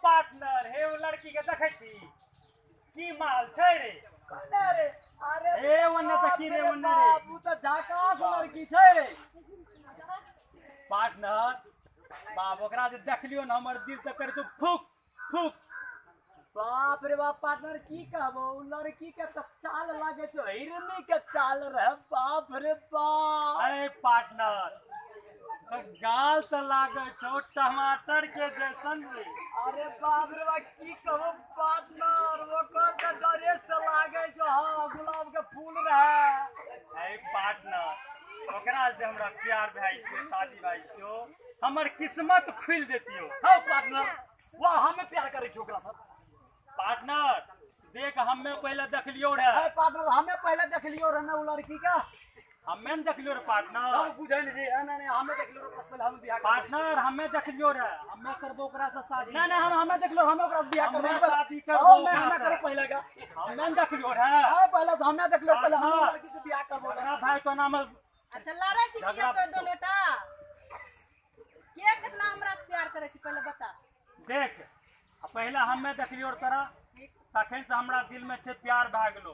Partner हे ओ लड़की के देखै छी की माल छै रे? कने रे? अरे ए ओन्ने तऽ की रे, ओन्ने रे। बाबू तऽ झकास लड़की छै रे। पार्टनर बाप, ओकरा जे देखलियो ने, हमर दिल तऽ करै छौ फुक फुक। बाप रे बाप पार्टनर, की कहबो, उ लड़की के तऽ चाल लागे छौ हिरनी के चाल रहे। बाप रे बाप। अरे पार्टनर, गाल तऽ लागे छौ टमाटर के जैसन रे। अरे बाप रे बाप, की कहबो पार्टनर, ओकर तऽ ड्रेस तऽ लागे छौ हाँ गुलाब के फूल रहे। अरे पार्टनर, ओकरा से हमरा प्यार भए गेल, शादी भए गेल, हमर किस्मत खुलि जेतियो। हाँ पार्टनर, वाह, हमे प्यार करै छी ओकरा से। पार्टनर देख, हमे पहिले देखलियो रे। अरे पार्टनर, हमे पहिले देखलियो रहे ना उ लड़की का। हमे ने देखलियो रे पार्टनर। हम बुझै नहीं छी। नहीं नहीं, हमे देखलियो रे, पहिले हम बियाह करबै। पार्टनर, हमे देखलियो रे, हमे करबो ओकरा से शादी। नहीं नहीं, हम हमे देखलियो, हमे ओकरा से बियाह करबै। हमे शादी करबो। मैं हमे करब पहिले का। हमे ने देखलियो रे। हाँ, पहिले तो हमे देखलियो, पहिले हम पार्टनर। लड़की से बियाह करबो। झगड़ा भाई तो नाम। अच्छा, लड़ै छी किया? झगड़ा- तो दोनो टा के कितना हमरा से प्यार करै छी, पहिले बता। देख, आ पहिले हमे देखलियो रे तोरा, तखन से हमरा दिल में छै प्यार भए गेलो।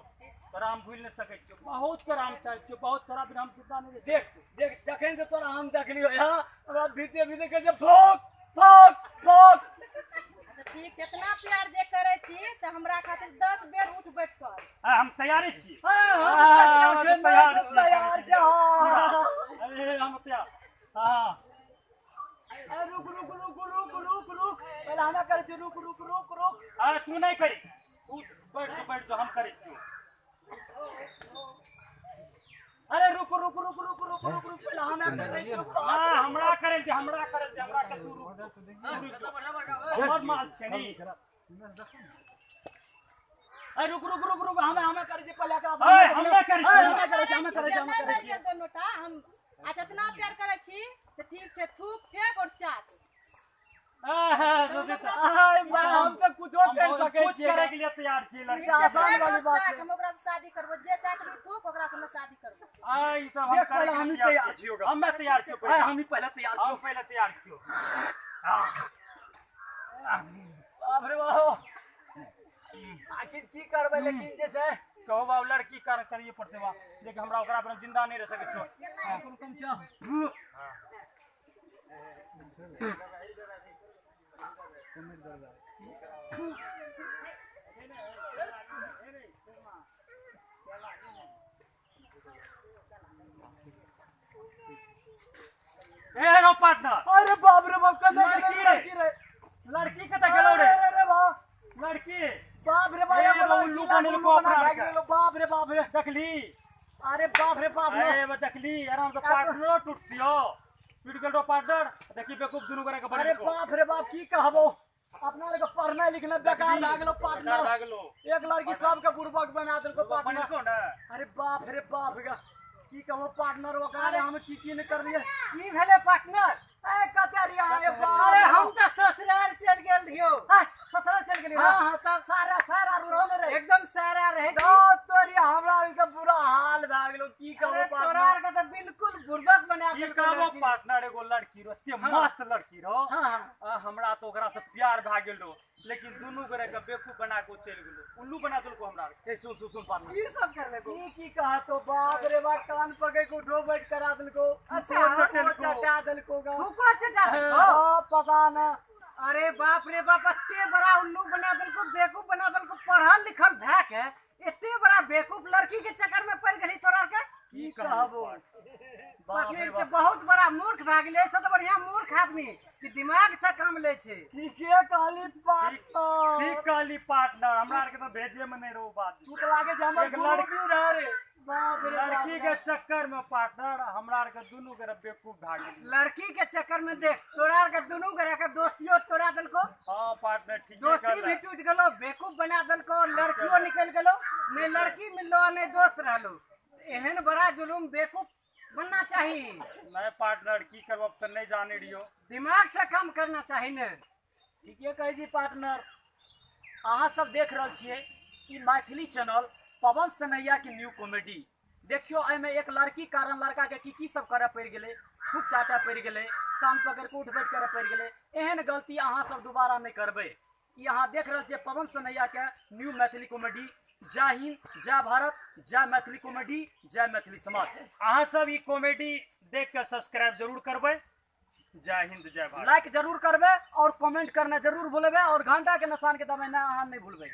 तोरा हम भूलि नहि सकै छियौ, बहुत तोरा हम चाहै छियौ, बहुत। तोरा बिना हम जिंदा नहि रहि। देख देख, जखन से तोरा हम देखलियो यहाँ, हमरा भीतर भीतर कहै छै भोक भोक भोक। अच्छा ठीक, कितना प्यार जे करै छी तऽ हमरा खातिर 10 बेर उठ बैठ कर। आ, हम तैयारे छी। हाँ, हम हाँ, तऽ हम तैयार तैयार छी। तैयार छै हाँ। अरे हम तैयार, हाँ। ए, रुक रुक रुक रुक रुक रुक, पहिले हमे करै छी। रुक रुक रुक रुक। आ तू नहि करी, तू बैठ जो, बैठ जो, हम करै छियौ। अरे रुक रुक रुक रुक रुक रुक रुक, पहिले हमे करै छी। हाँ, हमरा करै दे, हमरा करै दे, हमरा के। तू रुक, तू रुक जो। हमर माल छै नी। अरे रुक रुक रुक रुक, हमे हमे करै छी पहिले एकरा। ओए, हमे करै छी। हमे करै छी, हमे करै छी, हमे करै छी। दोनो टा हम। अच्छा, इतना प्यार करै छी तऽ ठीक छै, थूक फेंक और चाट। आहा, रुक तऽ। आय बा, हम तऽ कुछो हम कर सकै कुछ छियै। करै के लिए तैयार छी लड़की। ठीक छै, आसान फेंक वाली और बात चाट, छै। हम ओकरा से शादी करबो। जे चाटबी थूक, ओकरा से हम शादी करबो। आ ई सब हम देख, करै पहिले के हमही लिए तैयार छियौ। हमे तैयार छियौ। आय, हमही पहिले तैयार हम छियौ। पहिले तैयार छियौ। बाप रे बाप, आखिर की करबै, लेकिन जे छै कहू बाबू, लड़की कर करिए पड़तै बा। लेकिन हमरा ओकरा पर जिंदा नहि रह सकै छियौ। कम छौ। ए रो पार्टनर। अरे बाप रे बाप, कने लड़की लड़की रे। लड़की रे। लड़की कतऽ गेलौ रे? अरे रे बाप। लड़की। बाप रे बाप, ए, एगो बाबू, लड़की उल्लू लाग, बनेलको उल्लू बना अपना भागि आरके। गेलो। बाप रे बाप रे। देखली? अरे बाप रे बाप रे। अरे बा, देखली, आराम से पार्टनरो टूटतियो, टूट गेल रो पार्टनर। देखी, बेवकूफ दुनू गोरे के अरे बनेलको। बाप रे बाप, की कहबो, अपना आरके पढ़नाइ लिखनाइ बेकार भए गेलो बेकार पार्टनर। भए गेलो। एक लड़की सबके बुड़बक बना देलको पार्टनर। बनेलको ने। अरे बाप रे बाप गे, की कहबो पार्टनर, ओकरा हम की की नहि करलियै। की भेलै पार्टनर? ए कते रिया, ए बाप। अरे हम तऽ ससुराल चलि गेल रहियो। आ, ससुराल चलि गेली? हाँ हाँ, तब सारा सारा रो ने रे। एकदम सारा रहे की। दो तोरी, हमरा आरके बुरा हाल भए गेलो, की कहबो अरे तोरा पार्टनर। आरके तऽ बिल्कुल बुड़बक बना की देलको कहबो लड़की। पार्टनर, एगो लड़की रो, एते मस्त लड़की रो। हाँ हाँ। आ, हमरा तो ओकरा से प्यार भए गेल रो, लेकिन दुनू गोरे के बेवकूफ बना के चलि गेलो, उल्लू बना देलको हमरा आरके। ए सुन सुन सुन पार्टनर। की सब करले? की की कहतो, बाप रे बाप, कान पकड़ के उठो बैठ करा देलको। अच्छा। चटेलको, चटा देलको गा। थूको चटा देलको? हाँ, पता ना। अरे बाप रे बाप, एते बड़ा उल्लू बना देलको, बेवकूफ बना देलको। पढ़ल लिखल भए के एते बड़ा बेवकूफ लड़की के चक्कर में पड़ गेली तोरा आरके। की कहबो बाप रे पार्टनर के बाप। बहुत बड़ा मूर्ख भए गेलै। एहिसँ तऽ बढ़िया मूर्ख आदमी कि दिमाग से काम लै छै। ठीके कहली पार्टनर। ठीक कहली पार्टनर, हमरा आरके तो भेजे में नहीं रहो बात। तू तो लागे जे हमर एक गुरु लड़की- भी रहे रे। बाप रे बाप। लड़की के चक्कर में पार्टनर, हमरा आरके दुनू के बेवकूफ भए गेली। लड़की के चक्कर में देख, तोरा आर के दुनू गोरा के दोस्तियो तोड़ा देलको। हाँ पार्टनर, ठीक। दोस्ती भी टूट गेलो, बेवकूफ बना देलको, लड़कियो निकल गेलो, ने लड़की मिललो ने दोस्त रहलो। एहन बड़ा जुलूम, बेवकूफ बनना चाही। नहीं पार्टनर, की करब, अब तऽ नहीं जाने रहियो। दिमाग से काम करना चाही ने। ठीके कहै छी पार्टनर। अहाँ सब देख रहल छियै ई मैथिली चैनल पवन सनैया के न्यू कॉमेडी। देखियौ, एहिमे एक लड़की कारण लड़का के की की सब करऽ पड़ि गेलै। थूक चाटऽ पड़ि गेलै, कान पकड़ि कऽ उठ बैठ करऽ पड़ि गेलै। एहन गलती अहाँ सब दोबारा नहि करबै। ई अहाँ देख रहल छियै पवन सनैया के न्यू मैथिली कॉमेडी। जय हिंद, जय भारत, जय मैथिली कॉमेडी, जय मैथिली समाज। अहाँ सब ई कॉमेडी देख के सब्सक्राइब जरूर करबै। जय हिंद, जय भारत। लाइक जरूर करबै और कमेंट करना जरूर भूलबै और घंटा के निशान के दबेना अहाँ नहीं भूलबै।